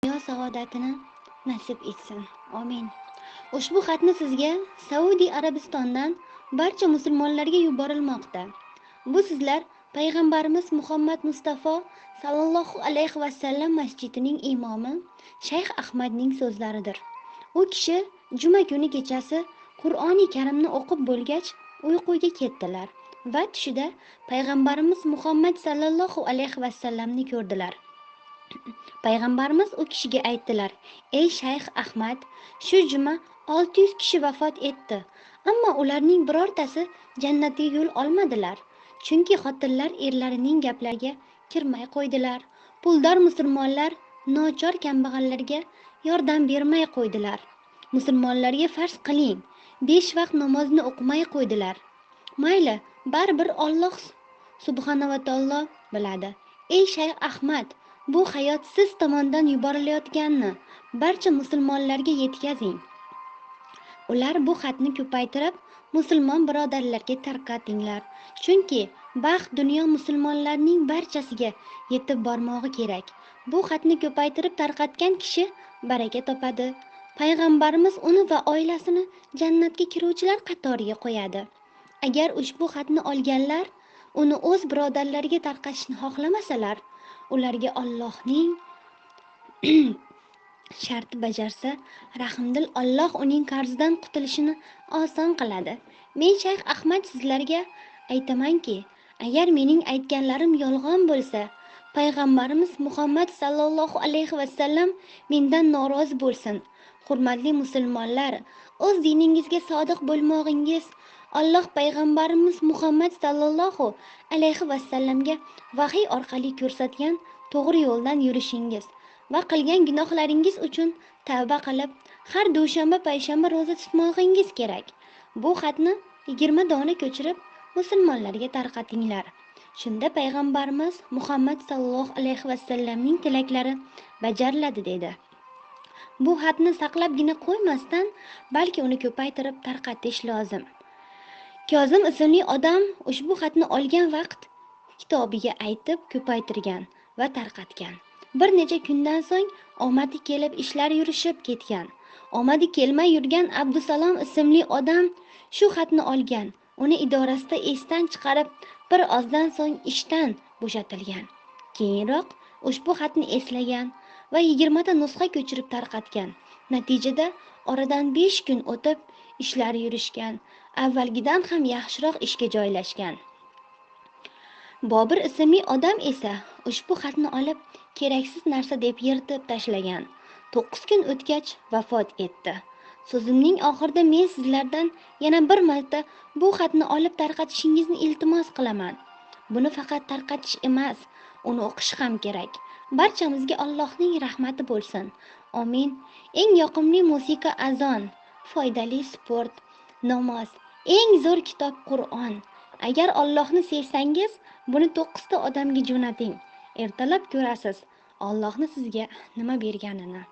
Dunyo saodatini nasib etsin. Amin. Ushbu xatni sizga Saudiya Arabistondan barcha musulmonlarga yuborilmoqda. Bu sizlar payg'ambarimiz Muhammad Mustafa sallallohu alayhi va sallam masjidining imomi Shayx Ahmadning so'zlaridir. U kishi juma kuni kechasi Qur'oni Karimni o'qib bo'lgach uyquga ketdilar va tushida payg'ambarimiz Muhammad sallallohu alayhi va sallamni ko'rdilar. Payg'ambarimiz u kishiga aytdilar: "Ey Shayx Ahmad, shu juma 600 kishi vafot etdi, ammo ularning birortasi jannatga yo'l olmadilar. Chunki xotinlar erlarining gaplariga kirmay qo'ydilar. Puldor musulmonlar nochor kambag'allarga yordam bermay qo'ydilar. Musulmonlarga farz qiling, 5 vaqt namozni o'qimay qo'ydilar. Mayli, baribir Alloh subhanahu va taolo biladi. Ey Shayx Ahmad, bu hayot siz tomondan yuborilayotganini barcha musulmonlarga yetkazing. Ular bu xatni ko'paytirib, musulmon birodarlarga tarqatinglar. Chunki baxt dunyo musulmonlarning barchasiga yetib bormog'i kerak. Bu xatni ko'paytirib tarqatgan kishi baraka topadi. Payg'ambarimiz uni va oilasini jannatga kiruvchilar qatoriga qo'yadi. Agar ushbu xatni olganlar uni o'z birodarlariga tarqatishni xohlamasalar, ularga Allohning sharti bajarsa, rahmdil Alloh uning qarzidan qutulishini oson qiladi. Men Shayx Ahmad sizlarga aytamanki, agar mening aytganlarim yolg'on bo'lsa, payg'ambarimiz Muhammad sallallohu alayhi va sallam mendan norozi bo'lsin. Hurmatli musulmonlar, o'z diningizga sodiq bo'lmog'ingiz, Alloh payg'ambarimiz Muhammad sallallohu alayhi va sallamga vahiy orqali ko'rsatgan to'g'ri yo'ldan yurishingiz va qilgan gunohlaringiz uchun tavba qilib, har dushanba, payshanba ro'za tutmog'ingiz kerak. Bu xatni 20 dona ko'chirib musulmonlarga tarqatinglar. Shunda payg'ambarimiz Muhammad sallallohu alayhi va sallamning tilaklari bajariladi dedi. Bu xatni saqlabgina qo'ymasdan, balki uni ko'paytirib tarqatish lozim. Kozim ismli odam ushbu xatni olgan vaqt kitobiga aytib ko'paytirgan va tarqatgan. Bir necha kundan so'ng omadi kelib ishlar yurishib ketgan. Omadi kelmay yurgan Abdusalom ismli odam shu xatni olgan. Uni idorasida esdan chiqarib, bir ozdan so'ng ishdan bo'shatilgan. Keyinroq ushbu xatni eslagan va 20 ta nusxa ko'chirib tarqatgan. Natijada oradan 5 kun o'tib ishlari yurishgan, avvalgidan ham yaxshiroq ishga joylashgan. Bobur ismli odam esa ushbu xatni olib, keraksiz narsa deb yirtib tashlagan. 9 kun o'tgach vafot etdi. So'zimning oxirida men sizlardan yana bir marta bu xatni olib tarqatishingizni iltimos qilaman. Buni faqat tarqatish emas, uni o'qish ham kerak. Barchamizga Allohning rahmati bo'lsin. Amin. Eng yoqimli musiqa azon, foydali sport, namoz, eng zo'r kitob Qur'on. Agar Allohni sevsangiz, buni 9 ta odamga jo'nating. Ertalab ko'rasiz Allohni sizga nima berganini.